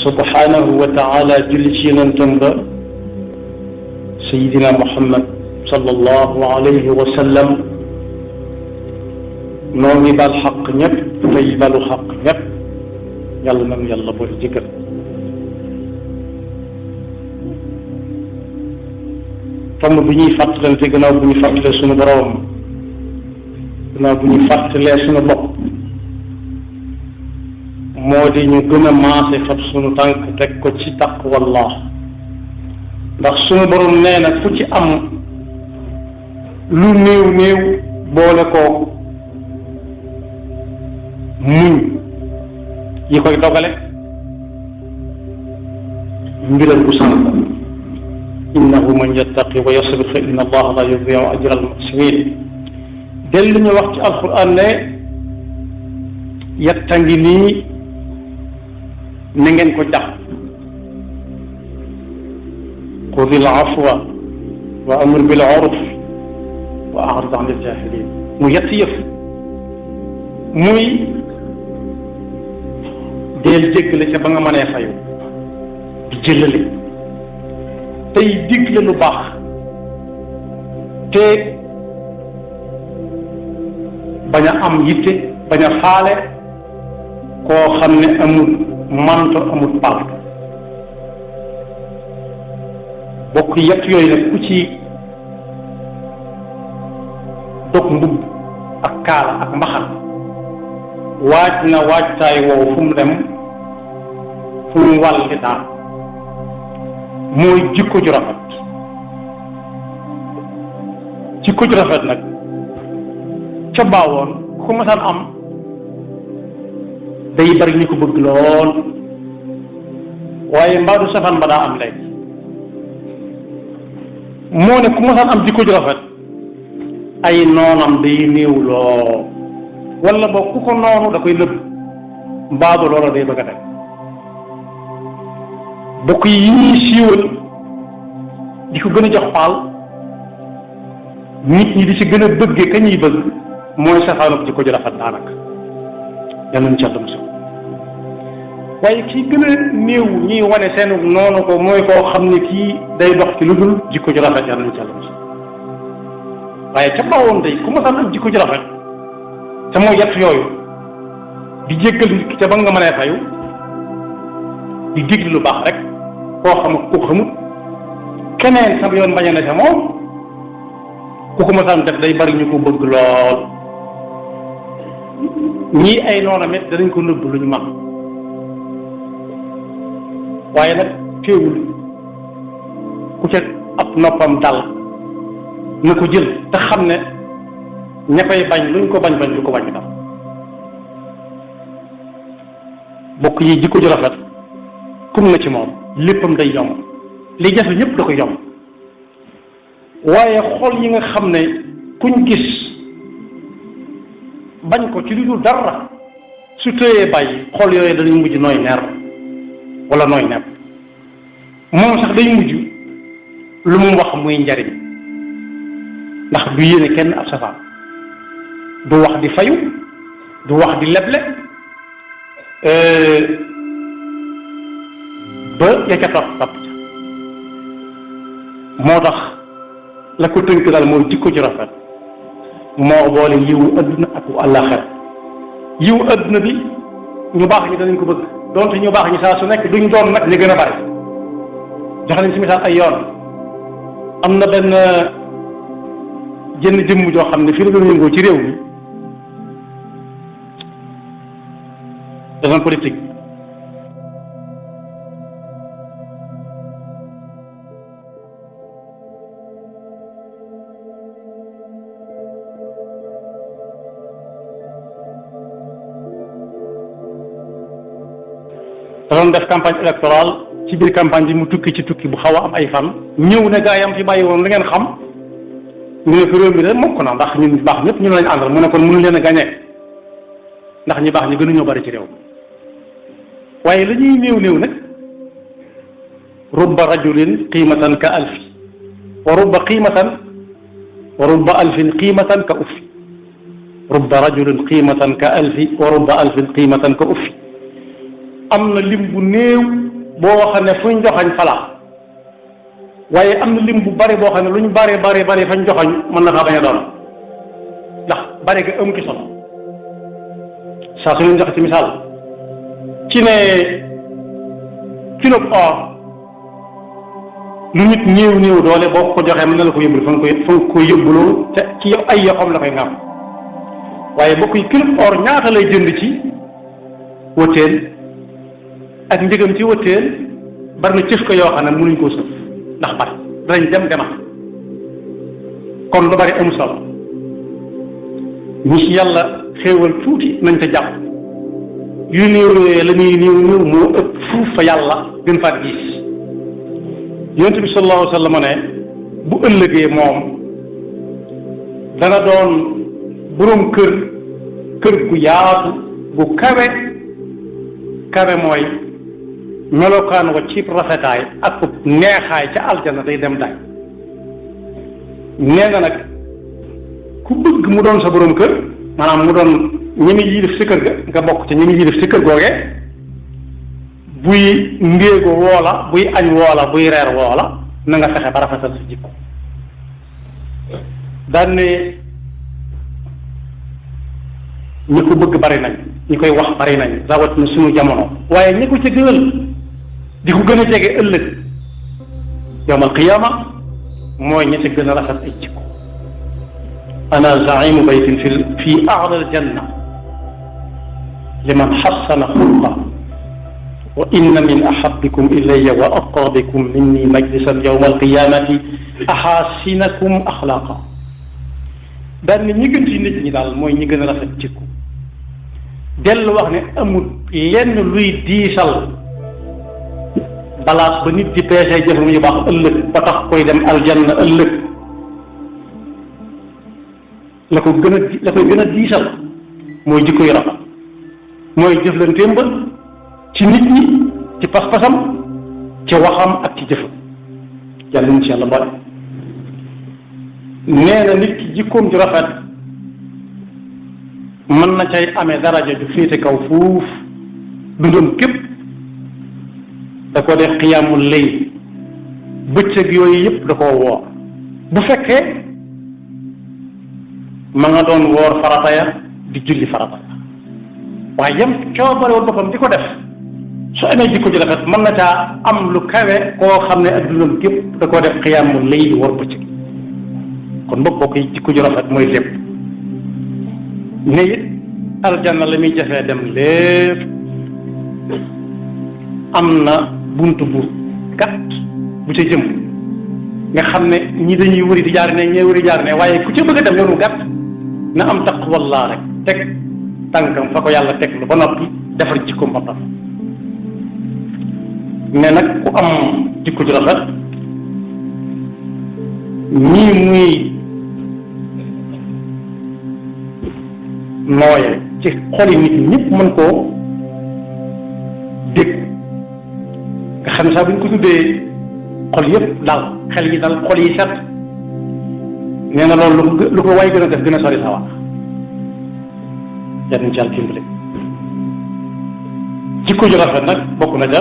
subhanahu wa taala julli ci yonentam ba sayidina Muhammad sallallahu alayhi wa sallam noo ngi bal xaq ñëpp tey balu xaq ñëpp yàlla nañu yàlla boole jëggal tomb bi ñuy fàttalante gannaaw bu ñu fàttalee suñu borom gannaaw bu ñu fàttalee suñu bopp moo di ñu gën a maase fab suñu tànk teg ko ci taqwallah ndax suñu borom nee na ku ci am lu néew néew boole ko muñ yi koy dogale mbiral bu sànq innahu man yattaqi wa yasbir fa inna allaha la yudiu ajra al muhsinin dellu ñu wax ci alquran ne yetta ngi nii na ngeen ko jàpp xudil afwa wa amur bil urf wa a'rid an al jahilin mu yett yëf muy deel jéggale ca ba nga mënee fayu di jëlale tey digle lu baax te bañ a am yitte bañ a faale koo xam ne amul manto amul pal bokk yett yooyu nag ku ci dog mbubb ak kaala ak mbaxal waaj na waajtaay woowu fu mu dem fu mu wàlli daal mooy jikko ju rafet jikko ju rafet nag ca baawoon ku masaan am day bari ñu ko bëgg lool waaye mbaadu safaan ba daa am léegi moo ne ku masaan am jikko ju rafet ay noonam day néew lool wala boog ku ko noonu da koy lëbb mbaadu loola day bëgg a dem bokk yi ñuy siiwal di ko gën a jox paal nit ñi di ci gën a bëggee ka ñuy bëgg mooy safaanub jikko ju rafet daanaka yàlla nañu ci àdduna si waaye kii gën a néew ñuy wane seen noonu ko mooy koo xam ne kii day dox ci lu dul jikko ju rafet yàlla nañu ci àdduna si waaye ca bawoon day ku ma saan am jikko ju rafet te mooy yett yooyu di jéggal nit ki ca ba nga mënee fayu di digli lu baax rek koo xamut ku xamut keneen sam yoon bañ a ne ca moom ku ko masaan def day bari ñu ko bëgg lool ñii ay noonam it danañ ko nëbb lu ñu mag waaye nag teewul ku ca ab noppam dal na ko jël te xam ne ña koy bañ luñ ko bañ bañ du ko wàññi dam bokk yi jikko ju rafet kum na ci moom léppam day yomb li jafe ñëpp da ko yomb waaye xol yi nga xam ne kuñ gis bañ ko ci lu dul dara su tëyee bàyyi xol yooyu dañuy mujj nooy neer wala nooy nepp moom sax day mujj lu mu wax muy njariñ ndax du yéene kenn ab safaan du wax di fayu du wax di leble ba ya ca topp ca moo tax la ko tënk daal mooy jikko ju rafet moo boole yiwu adduna ak àllaaxira yiwu adduna bi ñu baax ñi danañ ko bëgg donte ñu baax ñi saa su nekk duñ doon nag ñu gën a bari joxe nañ si misaal ay yoon am na benn jënn jëmm joo xam ne fii la doon yëngoo ci réew mi doon politique da doon def campagne électorale ci biir campagne bi mu tukki ci tukki bu xaw a am ay fan ñëw ne gaa yam fi bàyyi woon li ngeen xam ñu ne ko réew mi de mokk na ndax ñun baax ñëpp ñu lañ àndal mu ne kon mënu leen a gañe ndax ñi baax ñi gënuñoo bari ci réew waaye la ñuy néew néew nag rubba rajulin qiimatan ka alfi wa rubba qiimatan wa rubba alfin qiimatan ka uffi rubba rajulin qiimatan ka alfi wa rubba alfin qiimatan ka uffi am na lim bu néew boo xam ne fuñ joxañ fala waaye am na lim bu bari boo xam ne luñ bari fañ joxañ mën na faa bañ a doon ndax bari ga amu ci solo saa su leen joxe ci misaal ci ne kilo or lu nit néew doole boo ko joxee mën na la ko yóbbul fa nga koy yóbbuloo te ci ay yoxam la koy ngam waaye bokk yi kilo or ñaata lay jënd ci wëttéel ak njëgam ci wëttéel bari na cëf ko yoo xam ne mënuñ koo sëf ndax bari danañ dem demal kon lu bari amu solo ñi ci yàlla xéewal tuuti nañ ca jàpp yu néew la ñuy néew moo ëpp fuuf fa yàlla gën faat gis yonent bi sallallahu alayhi wa sallam ne bu ëllëgee moom dana doon boroom kër gu yaatu gu kawe mooy melokaan wa ci rafetaay ak neexaay ca aljana day dem daay nee na nag ku bëgg mu doon sa boroom kër maanaam mu doon ñi muy yilif si kër ga nga bokk ci ñi muy yilif si kër googee buy ndéego woola buy añ woola buy reer woola na nga fexe ba rafetal sa jikko daan ne ñi ko bëgg bari nañ ñi koy wax bari nañ rawat na suñu jamono waaye ñi ko ca gënal di ko gën a jege ëllëg yawmal qiyaama mooy ñi ca gën a rafet ay jikko ana zaimu baytin fi a'la aljanna liman xassana xulqa wa inna min ahabbikum ilayya wa aqrabikum minni majlisan yawma alqiyamati axaasinakum axlaqa daan ne ñi gën ci nit ñi daal mooy ñi gën a rafet jikko dellu wax ne amul lenn luy diisal balaas ba nit di peesee jëfam yu baax ëllëg ba tax koy dem aljanna ëllëg la koy gën a diisal mooy jikko yu rafet mooy jëflanteem ba ci nit ñi ci pas-pasam ci waxam ak ci jëfam yàlla insha allah boole nee na nit ki jikkoom ju rafet mën na cay amee daraja ju féete kaw fuuf dundam képp da ko def xiyaamul layl bëccëg yooyu yëpp da koo woor bu fekkee ma nga doon woor farata ya di julli farata ya waaye yam coobarewul boppam di ko def su amee jikko ju rafet mën na caa am lu kawe koo xam ne ak dundam képp da koo def xiyaamul layl woor bëccëg kon bokk yi jikko ju rafet mooy lépp ne it aljanna la muy jafee dem lépp am na bunt bu gàtt bu ca jëm nga xam ne ñi dañuy wëri di jaar ne ñee wëri jaar ne waaye ku ca bëgg a dem yoonu gàtt na am taqwallah rek teg tànkam fa ko yàlla teg lu ba noppi defar jikkoom ba pare ne nag ku am jikko ju rafet ñii muy nooye ci xoli nit ñi ñëpp mën koo dégg nga xam ne sax bu ñu ko tuddee xol yëpp dal xel yi dal xol yi set nee na loolu lu ko waay gën a def gën a sori sa wax yal nañu ci yàlla dimbali jikko ju rafet nag bokk na ca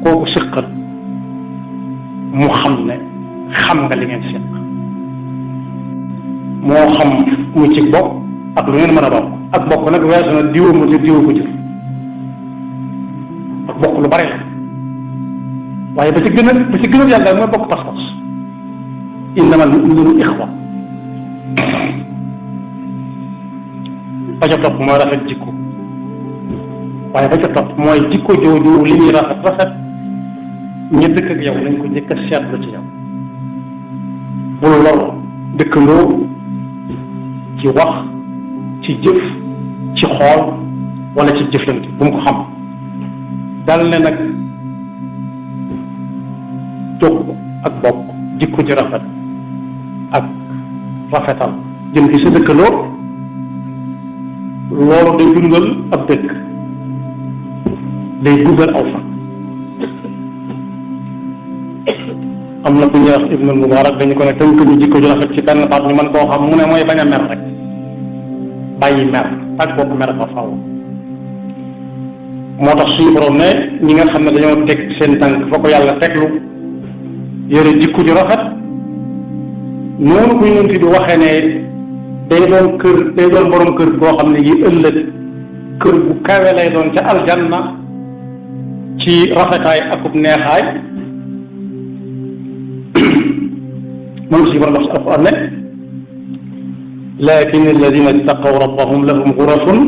kooku sëqat mu xam ne xam nga li ngeen seq moo xam mu ci bokk ak lu ngeen mën a bokk ak bokk nag weesu na diwa mu jur diwa ko jur ak bokk lu bari la waaye ba ci gën a yàlla daal mooy bokk pas-pas innamal mu'minuuna ixwa ba ca topp mooy rafet jikko waaye ba ca topp mooy jikko jooju li ñuy rafet ñi dëkk ak yow nañ ko njëkk a seetlu ci yow bul lor dëkkandoo ci wax ci jëf ci xool wala ci jëflante bu mu ko xam dal ne nag jokk ak bokk jikko ji rafet ak rafetal jëm ci sa dëkkandoo loolu day dundal ab dëkk day dugal aw fan am na ku ñuy wax Ibnul Mubarak dañu ko ne tënk ñu jikko ju rafet ci benn baat ñu mën koo xam mu ne mooy bañ a mer rek bàyyi mer ak bopp mer fa faw moo tax suñu borom ne ñi nga xam ne dañoo teg seen tànk fa ko yàlla teglu yore jikko ju rafet noonu ko yonent bi waxee ne day doon borom kër boo xam ne yi ëllëg kër bu kawe lay doon ca aljanna ci rafetaay akub neexaay moom suñu borom wax ci alquran ne lakin alladina ittaqaw rabbahum lahum ghurafun